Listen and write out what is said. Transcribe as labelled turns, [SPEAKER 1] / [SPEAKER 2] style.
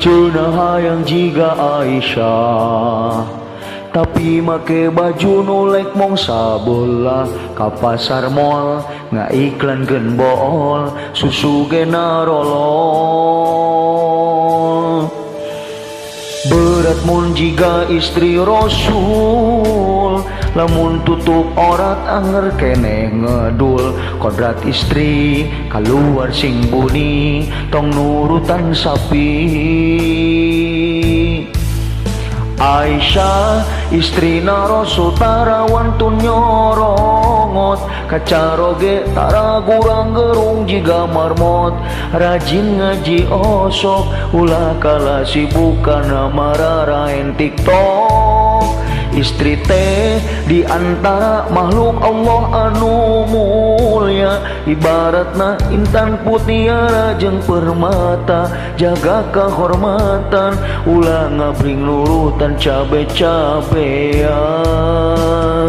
[SPEAKER 1] Cenah hayang jiga Aisyah, tapi make baju nu lek mong sabelah. Ka pasar moal ngaiklankeun bool, susu ge narolol. Berat mun jiga istri Rasul, lamun tutup aurat anger keneh ngedul. Kodrat istri keluar sing buni, tong nurutan sapi. Aisyah istrina Rasul tara wantun nyorongot, kacaroge tara gurang gerung jiga marmot. Rajin ngaji osok, ulah kalah sibuk kana mararaen TikTok. Istri teh di antara makhluk Allah anu mulia, ibaratna intan putiara jeung permata. Jaga kehormatan, ulah ngabring nurutan cabe-cabean.